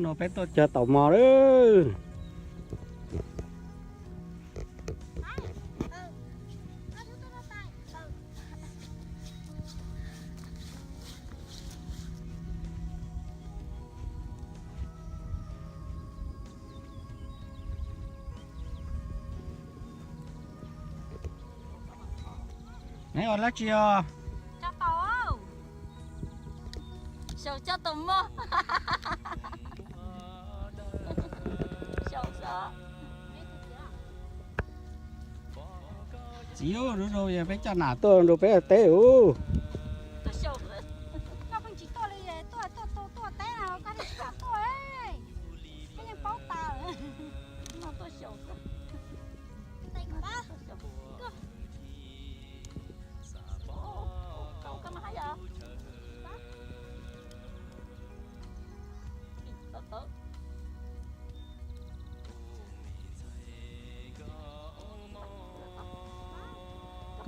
No peb tuaj cog taum mog lawm. Neb ua dab tsi os? Cog taum. Xyaum cog taum mog. Xyaum xwb. Txiv, lub no yog peb coj nam tuaj nrau peb teb ub. Koj pheej tsis tuaj li, tuaj tuaj tuaj tuaj teb no koj tsis kam tuaj, koj yeej paub tas. No tuaj xyaum xwb.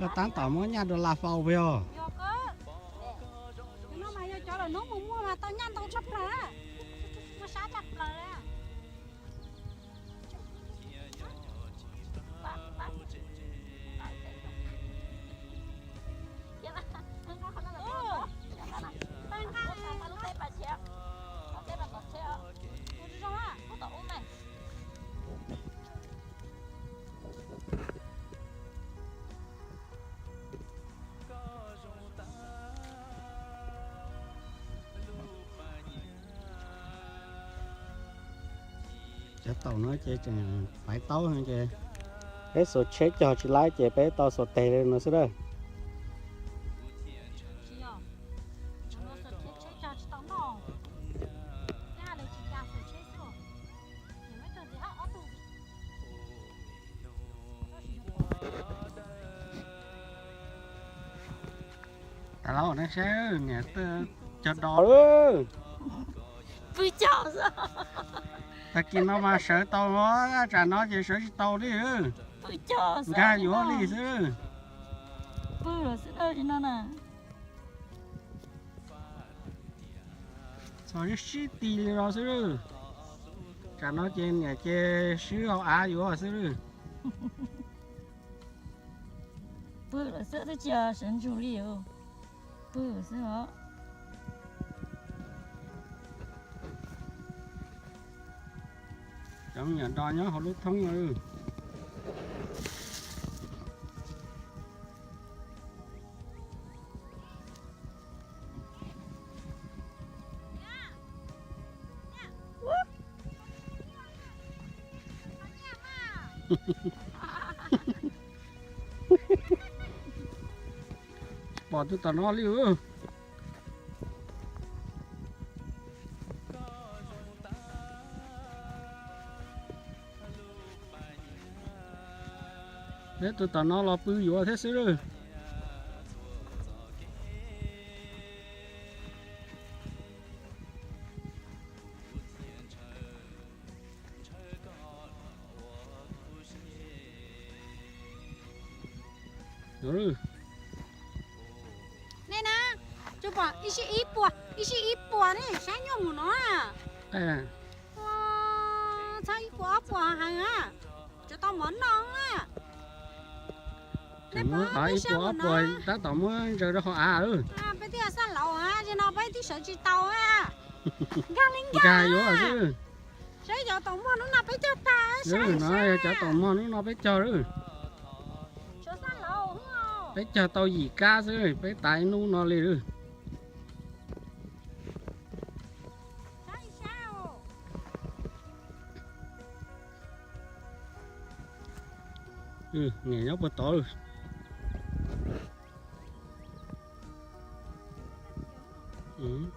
Koj tab tom muab nyaj dollar faus puas yog? No mas yog cov lawm hnub mus muag mas tau nyaj ntau tshaj plaws, muaj sab tshaj plaws. Cov taum no ces tseem paiv taub no ces peb xuas tsheb cog tsis laib ces peb tau xuas tes li no xwb lawm. Tas los nej saib, niam cog do lawm. Pw cog xwb. Tag kis no mas sawv tau, tsam no ces sawv tsis tau li. Pw cog nkag yuav li xwb. Pw xwb no na. Txhos sib ti li no xwb. Tsam no ces niam ces swb hauv av yuav xwb. Pw lawm xwb twb tsis sawv ntsug li. Pw xwb os. Cov me nyuam do nyob hauv lub thoob no. Tsis pom tus tom no li. Peb tus tom no los pw yuav thiab xwb lawm. Nej na, ib sij ib puas, ib sij ib puas ne, saib nyuaj mus no. Txhob ib puas ob puas heev a, tsuas tau mov noj na. Ib puas ob puas tab tom muab ntsaws rau hauv av lawm. Peb twb yog xaj laus a, no peb twb sawv tsis tau. Nkag li nkag yuav xwb. Saib cov taum mog hnub no peb cog tag. No yog cov taum mog hnub no peb cog lawm. Peb cog tau yim kab xwb peb tas ib hnub no li lawm. Niam nyob puag tod lawm.